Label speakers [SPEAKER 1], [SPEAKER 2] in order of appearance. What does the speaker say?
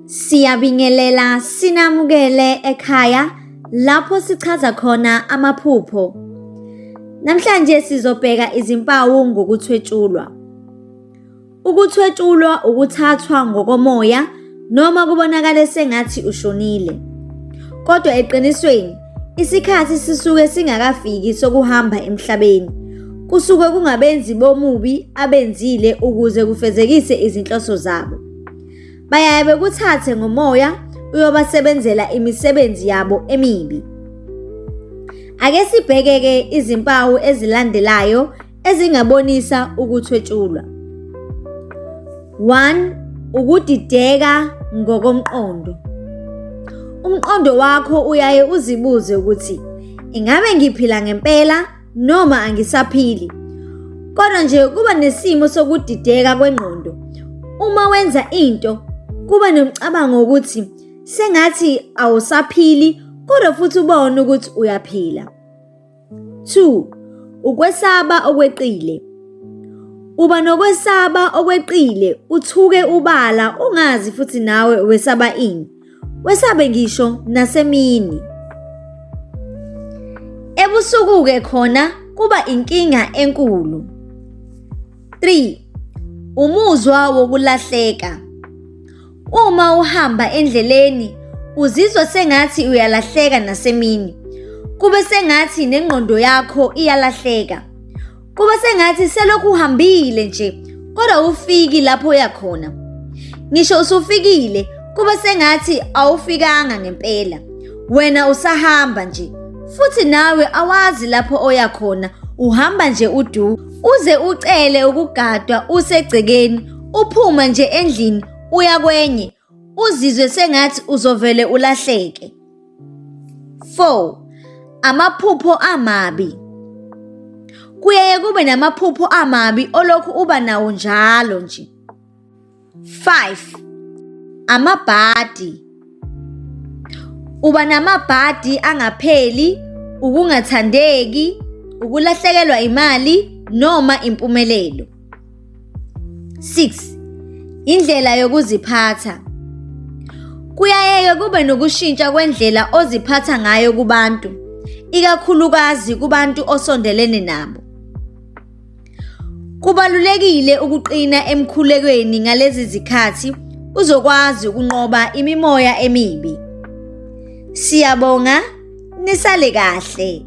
[SPEAKER 1] Siyabingelela sinamukele ekhaya lapho sichaza khona amaphupho. Namhlanje sizobheka izimpawu ngokuthwetshulwa. Ukuthwetshulwa ukuthathwa ngokomoya noma kubonakale sengathi ushonile. Kodwa eqinisweni isikhathi sisuke singakafiki sokuhamba emhlabeni. Kusuke kungabenzi bomubi abenzile ukuze kufezekise izinhloso zabo. Bayaye bekuthathe ngomoya uyobasebenzela imisebenzi yabo emibi. Ake sibheke-ke izimpawu ezilandelayo ezingabonisa ukuthwetshulwa. 1. Ukudideka ngokomqondo. Umqondo wakho uyaye uzibuze ukuthi ingabe ngiphila ngempela noma angisaphili. Kodwa nje kuba nesimo sokudideka kwengqondo. Uma wenza into kuba nomcabango wokuthi sengathi awusaphili kodwa futhi ubone ukuthi uyaphila. 2. Ukwesaba okweqile. Uba nokwesaba okweqile, uthuke ubala ungazi futhi nawe wesaba ini. Wesabe ngisho nasemini. Ebusuku-ke khona kuba inkinga enkulu. 3. Umuzwa wokulahleka. Uma uhamba endleleni uzizwa sengathi uyalahleka nasemini. Kube sengathi nengqondo yakho iyalahleka. Kuba sengathi selokhu uhambile nje kodwa awufiki lapho uya khona. Ngisho usufikile kuba sengathi awufikanga ngempela. Wena usahamba nje futhi nawe awazi lapho oya khona uhamba nje udu uze ucele ukugadwa usegcekeni uphuma nje endlini uya kwenye uzizwe sengathi uzovele ulahleke. 4. Amaphupho amabi. Kuyaye kube namaphupho amabi olokhu uba nawo njalo nje. 5. Amabhadi. Uba namabhadi angapheli, ukungathandeki, ukulahlekelwa imali noma impumelelo. 6. Indlela yokuziphatha. Kuyayeke kube nokushintsha kwendlela oziphatha ngayo kubantu, ikakhulukazi kubantu osondelene nabo. Kubalulekile ukuqina emkhulekweni ngalezi zikhathi uzokwazi ukunqoba imimoya emibi. Siyabonga, nisale kahle.